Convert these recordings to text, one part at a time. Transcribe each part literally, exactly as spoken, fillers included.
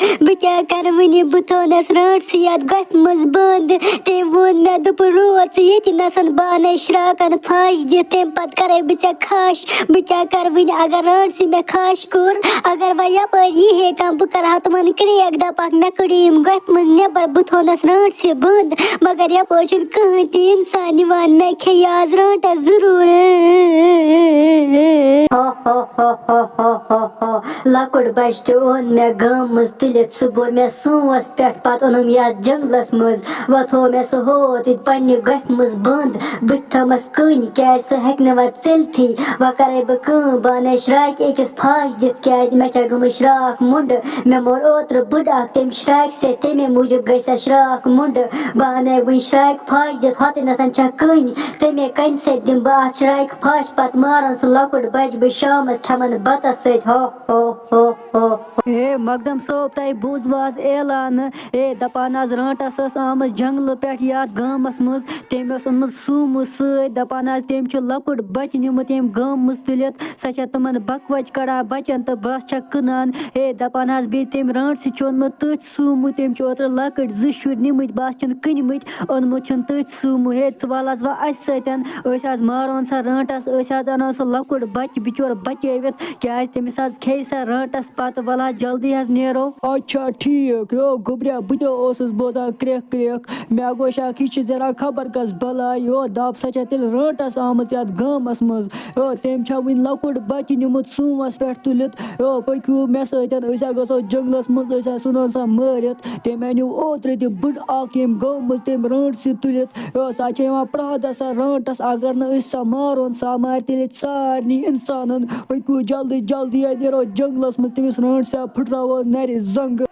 بہٕ کیٛاہ کَرٕ وٕنہِ؟ بہٕ تھوٚونَس رٲنٛٹسٕے یَتھ گۄپھِ منٛز بنٛد۔ تٔمۍ ووٚن مےٚ، دوٚپُن، "روز ژٕ ییٚتی نَسَن، بہٕ اَنَے شرٛاکَن پھَش دِتھ، تَمہِ پَتہٕ کَرَے بہٕ ژےٚ کھَش۔" بہٕ کیٛاہ کَرٕ وٕنہِ؟ اگر رٲنٛٹسٕے مےٚ کھَش کوٚر، اگر وۄنۍ یَپٲرۍ یی ہے کانٛہہ، بہٕ کَرٕ ہا تِمَن کرٛیک، دَپَکھ، "مےٚ کٔڑِو یِم گۄپھِ منٛز نٮ۪بَر، بہٕ تھوٚونَس رٲنٛٹسٕے بنٛد۔" مگر یَپٲرۍ چھُنہٕ کٕہٕنۍ تہِ اِنسان یِوان، مےٚ کھیٚیہِ آز رٲنٛٹَس ضروٗر۔ ہو، ہو، ہو، ہو، ہو، ہو، ہو۔ لۄکُٹ بچہٕ تہِ اوٚن مےٚ گامہٕ منٛز تُلِتھ۔ سُہ بوٚر مےٚ سوٗنٛوَس پٮ۪ٹھ، پتہٕ اوٚنُم یَتھ جنٛگلَس منٛز۔ وۄنۍ تھوٚو مےٚ سُہ ہوت ییٚتہِ پنٛنہِ گۄپھِ منٛز بنٛد۔ بہٕ تہِ تھٲومَس کٔنۍ، کیٛازِ سُہ ہیٚکہِ نہٕ وۄنۍ ژٔلتھٕے۔ وۄنۍ کَرَے بہٕ کٲم، بہٕ اَنَے شرٛاکہِ أکِس پھَش دِتھ، کیٛازِ مےٚ چھےٚ گٔمٕژ شرٛاکھ مُنٛڈٕ۔ مےٚ موٚر اوترٕ بٕڈ اَکھ تَمہِ شرٛاکہِ سۭتۍ، تَمے موٗجوٗب گٔے سۄ شرٛاکھ مُنٛڈٕ۔ بہٕ اَنَے وٕنۍ شرٛاکہِ پھَش دِتھ، ہۄتٮ۪ن نَسَن چھےٚ کٔنۍ۔ تَمے کَنہِ سۭتۍ دِمہٕ بہٕ اَتھ شرٛاکہِ پھَش، پَتہٕ مارَن سُہ لۄکُٹ بَچہٕ بہٕ شامَس کھٮ۪مَن بَتَس سۭتۍ۔ ہو، ہو، ہو، ہو۔ ہے مقدم صٲب، تۄہہِ بوٗزوٕ آز اعلانہٕ؟ ہے، دَپان آز رٲنٛٹَس ٲس آمٕژ جنٛگلہٕ پٮ۪ٹھ یَتھ گامَس منٛز، تٔمۍ اوس اوٚنمُت سوٗمہٕ سۭتۍ۔ دَپان آز تٔمۍ چھُ لۄکُٹ بَچہٕ نیوٗمُت ییٚمۍ گامہٕ منٛز تُلِتھ۔ سۄ چھےٚ تِمَن بَکوَچ کَڑان بَچَن تہٕ بَس چھےٚ کٕنان۔ ہے، دَپان آز بیٚیہِ تٔمۍ رٲنٛٹسٕے چھُ اوٚنمُت تٔتھۍ سوٗمہٕ، تٔمۍ چھُ اوترٕ لۄکٕٹۍ زٕ شُرۍ نِمٕتۍ، بَس چھِنہٕ کٕنمٕتۍ۔ اوٚنمُت چھُن تٔتھۍ سوٗمہٕ۔ ہے، ژٕ وَل حظ وۄنۍ اَسہِ سۭتۍ، أسۍ حظ مارون سۄ رٲنٛٹَس، أسۍ حظ اَنو سُہ لۄکُٹ بَچہٕ بِچور بَچٲوِتھ، کیٛازِ تٔمِس حظ کھیٚیہِ سۄ رٲنٛٹَس پَتہٕ۔ وَل حظ جلدی حظ نیرو۔ اچھا ٹھیٖک، یو گوٚبریا، بہٕ تہِ اوسُس بوزان کرٛٮ۪کھ کرٛٮ۪کھ، مےٚ گوٚو شک یہِ چھِ زَرا خبر کَس بَلاے، یو دَپ سۄ چھےٚ تیٚلہِ رٲنٛٹَس آمٕژ یَتھ گامَس منٛز۔ یو تٔمۍ چھا وٕنہِ لۄکُٹ بَچہٕ نیوٗمُت سوٗمَس پٮ۪ٹھ تُلِتھ، یو پٔکِو مےٚ سۭتۍ، أسۍ ہا گژھو جنٛگلَس منٛز، أسۍ ہا ژھٕنون سۄ مٲرِتھ۔ تٔمۍ اَنیو اوترٕ تہِ بٕڈ اکھ ییٚمہِ گامہٕ منٛز تٔمۍ رٲنٛٹسٕے تُلِتھ۔ یو، سۄ چھےٚ یِوان پرٛٮ۪تھ دۄہ سۄ رٲنٛٹَس، اگر نہٕ أسۍ سۄ مارون، سۄ مارِ تیٚلہِ ییٚتہِ سارنٕے اِنسانَن۔ پٔکِو جلدی جلدی، ہے نیرو جنٛگلَس منٛز، تٔمِس رٲنٛٹسہِ پھٕٹراوو نَرِ زنٛگہٕ۔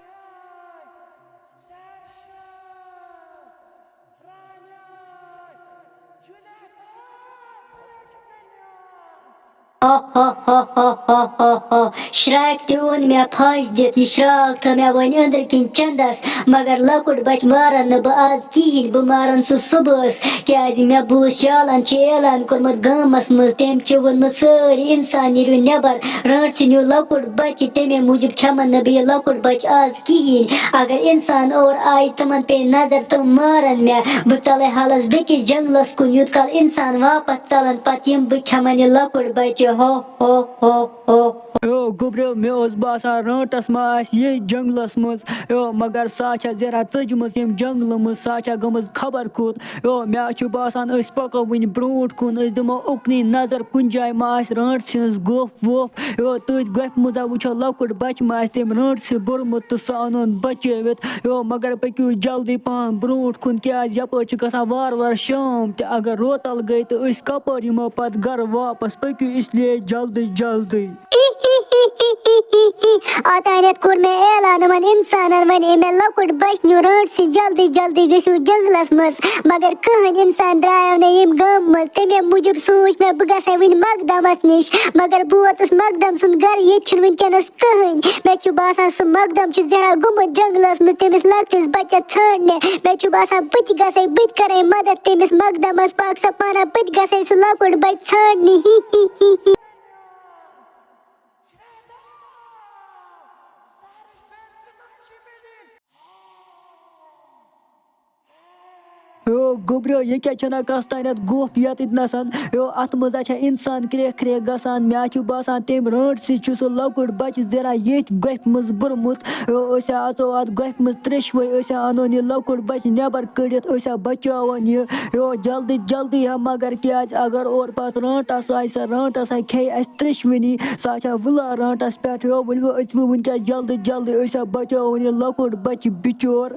ہا ہا ہا ہا ہا ہا ہا۔ شرٛاکہِ تہِ اوٚن مےٚ پھَش دِتھ، یہِ شرٛاکھ تھٲو مےٚ وۄنۍ أنٛدرٕ کِنۍ چَندَس، مگر لۄکُٹ بَچہٕ مارَن نہٕ بہٕ آز کِہیٖنۍ، بہٕ مارَن سُہ صُبحَس، کیٛازِ مےٚ بوٗز شالَن چھُ اعلان کوٚرمُت گامَس منٛز، تٔمۍ چھُ ووٚنمُت سٲری اِنسان نیٖرِو نٮ۪بَر، رٲنٛٹسہِ نیوٗ لۄکُٹ بَچہٕ، تَمے موٗجوٗب کھٮ۪مَن نہٕ بہٕ یہِ لۄکُٹ بَچہٕ آز کِہیٖنۍ۔ اگر اِنسان اورٕ آیہِ، تِمَن پیٚیہِ نظر، تِم مارَن مےٚ۔ بہٕ ژَلَے حالَس بیٚکِس جنٛگلَس کُن، یوٗت کال اِنسان واپَس ژَلَن، پَتہٕ یِمہٕ بہٕ کھٮ۪مَن یہِ لۄکُٹ بَچہٕ۔ ہو، ہو، ہو، ہو۔ یو گوٚبریو، مےٚ اوس باسان رٲنٛٹَس ما آسہِ یہِ جنٛگلَس منٛز۔ یو، مگر سۄ چھےٚ زیرہ ژٔجمٕژ ییٚمہِ جنٛگلہٕ منٛز، سۄ چھےٚ گٔمٕژ خبر کوٚت۔ یو، مےٚ چھُ باسان أسۍ پَکو وٕنہِ برٛونٛٹھ کُن، أسۍ دِمو اُکنُے نظر، کُنہِ جایہِ ما آسہِ رٲنٛٹَس ہٕنٛز گۄپھ وۄپھ۔ یو، تٔتھۍ گۄپھِ منٛز وٕچھو لۄکُٹ بَچہٕ ما آسہِ تٔمۍ رٲنٛٹَس سۭتۍ بوٚرمُت تہٕ سُہ اَنون بَچٲوِتھ۔ یو، مگر پٔکِو جلدی پَہَن برٛونٛٹھ کُن، کیٛازِ یَپٲرۍ چھِ گژھان وارٕ وارٕ شام تہِ۔ اگر روتَل گٔے تہٕ أسۍ کَپٲرۍ یِمو پَتہٕ گَرٕ واپَس؟ پٔکِو اِسلیے جلدی جلدی۔ اوتانٮ۪تھ کوٚر مےٚ اعلان یِمَن اِنسانَن، وۄنۍ أمۍ مےٚ لۄکُٹ بَچہٕ نیوٗ رٲنٛٹسٕے، جلدی جلدی گٔژھِو جنٛگلَس منٛز۔ مگر کٕہٕنۍ اِنسان درٛایو نہٕ ییٚمہِ گامہٕ منٛز۔ تَمے موٗجوٗب سوٗنٛچ مےٚ، بہٕ گژھٕ ہا وٕنہِ مقدمَس نِش۔ مگر بہٕ ووتُس مقدم سُنٛد گَرٕ، ییٚتہِ چھُنہٕ وٕنکٮ۪نَس کٕہٕنۍ۔ مےٚ چھُ باسان، سُہ مقدم چھُ زہرا گوٚمُت جنٛگلَس منٛز تٔمِس لۄکٹِس بَچَس ژھانٛڈنہِ۔ مےٚ چھُ باسان، بہٕ تہِ گژھَے، بہٕ تہِ کَرَے مدد تٔمِس مقدمَس، پاک سا پانہ، بہٕ تہِ گژھَے سُہ لۄکُٹ بَچہٕ ژھانٛڈنہِ۔ ہی، ہی، ہی، ہی۔ یو گوٚبریو، یہِ کیٛاہ چھَنہ کَس تانٮ۪تھ گۄپھ یَتٕتۍ نَسَن؟ یو، اَتھ منٛز ہا چھےٚ اِنسان کرٛیکھ کرٛیکھ گژھان۔ مےٚ ہا چھُ باسان، تٔمۍ رٲنٛٹسٕے چھُ سُہ لۄکُٹ بَچہٕ زیرہ ییٚتھۍ گۄپھِ منٛز بوٚرمُت۔ یو، أسۍ ہا اَژو اَتھ گۄپھِ منٛز ترٛیشوَے، أسۍ ہا اَنون یہِ لۄکُٹ بَچہٕ نٮ۪بَر کٔڑِتھ، أسۍ ہا بَچاوون یہِ۔ یو، جلدی جلدی ہا، مگر کیٛازِ اگر اورٕ پَتہٕ رٲنٛٹَس آسہِ، سۄ رٲنٛٹَس ہا کھیٚیہِ اَسہِ ترٛیشوٕنی، سۄ ہا چھےٚ وٕلان رٲنٛٹَس پٮ۪ٹھ۔ یو، ؤلِو أسۍ وۄنۍ وٕنکٮ۪س جلدی جلدی، أسۍ ہا بَچاوون یہِ لۄکُٹ بَچہٕ بِچور۔